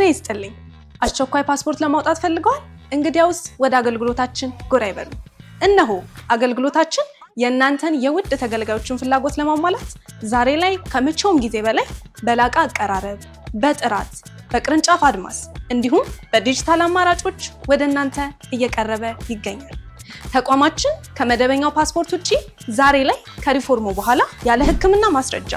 ይስጥልኝ። አስቸኳይ ፓስፖርት ለማውጣት ፈልገዋል? እንግዲያውስ ወደ አገልግሎታችን ጎራ ይበሉ። እነሆ አገልግሎታችን የእናንተን የውድ ተገልጋዮችን ፍላጎት ለማሟላት ዛሬ ላይ ከመቼውም ጊዜ በላይ በላቀ አቀራረብ፣ በጥራት፣ በቅርንጫፍ አድማስ እንዲሁም በዲጂታል አማራጮች ወደ እናንተ እየቀረበ ይገኛል። ተቋማችን ከመደበኛው ፓስፖርት ውጪ ዛሬ ላይ ከሪፎርሙ በኋላ ያለ ሕክምና ማስረጃ፣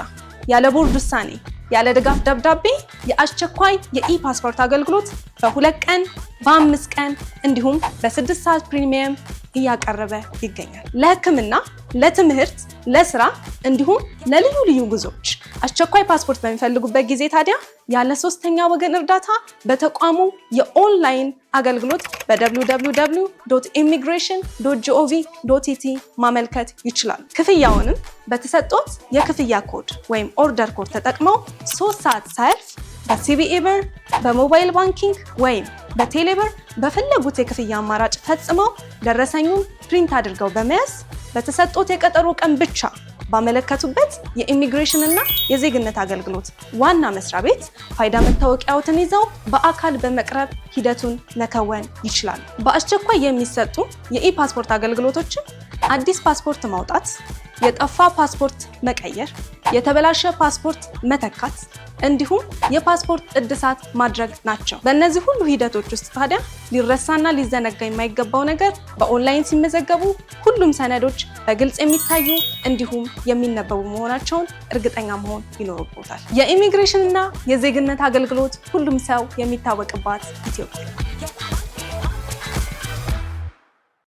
ያለ ቦርድ ውሳኔ፣ ያለ ድጋፍ ደብዳቤ የአስቸኳይ የ e-passport አገልግሎት በ2 ቀን፣ በ5 ቀን እንዲሁም በ6 ሰዓት premium እያቀረበ ይገኛል። ለሕክምና፣ ለትምህርት፣ ለስራ እንዲሁም ለልዩ ልዩ ጉዞዎች አስቸኳይ ፓስፖርት በሚፈልጉበት ጊዜ ታዲያ ያለ ሶስተኛ ወገን እርዳታ በተቋሙ የኦንላይን አገልግሎት በwww.immigration.gov.et ማመልከት ይችላሉ። ክፍያውንም በተሰጦት የክፍያ ኮድ ወይም order code ተጠቅመው 3 ሰዓት ሳያልፍ በ CBE ብር፣ በ mobile banking ወይም በቴሌብር በፈለጉት የክፍያ አማራጭ ፈጽመው ደረሰኙን print አድርገው በመያዝ በተሰጦት የቀጠሮ ቀን ብቻ ባመለከቱበት የኢሚግሬሽን እና የዜግነት አገልግሎት ዋና መስሪያ ቤት ፋይዳ መታወቂያዎትን ይዘው በአካል በመቅረብ ሂደቱን መከወን ይችላሉ። በአስቸኳይ የሚሰጡ የ e-passport አገልግሎቶችን አዲስ ፓስፖርት ማውጣት፣ የጠፋ ፓስፖርት መቀየር፣ የተበላሸ ፓስፖርት መተካት እንዲሁም የፓስፖርት እድሳት ማድረግ ናቸው። በእነዚህ ሁሉ ሂደቶች ውስጥ ታዲያ ሊረሳና ሊዘነጋ የማይገባው ነገር በኦንላይን ሲመዘገቡ ሁሉም ሰነዶች በግልጽ የሚታዩ እንዲሁም የሚነበቡ መሆናቸውን እርግጠኛ መሆን ይኖርቦታል። የኢሚግሬሽን እና የዜግነት አገልግሎት ሁሉም ሰው የሚታወቅባት ኢትዮጵያ።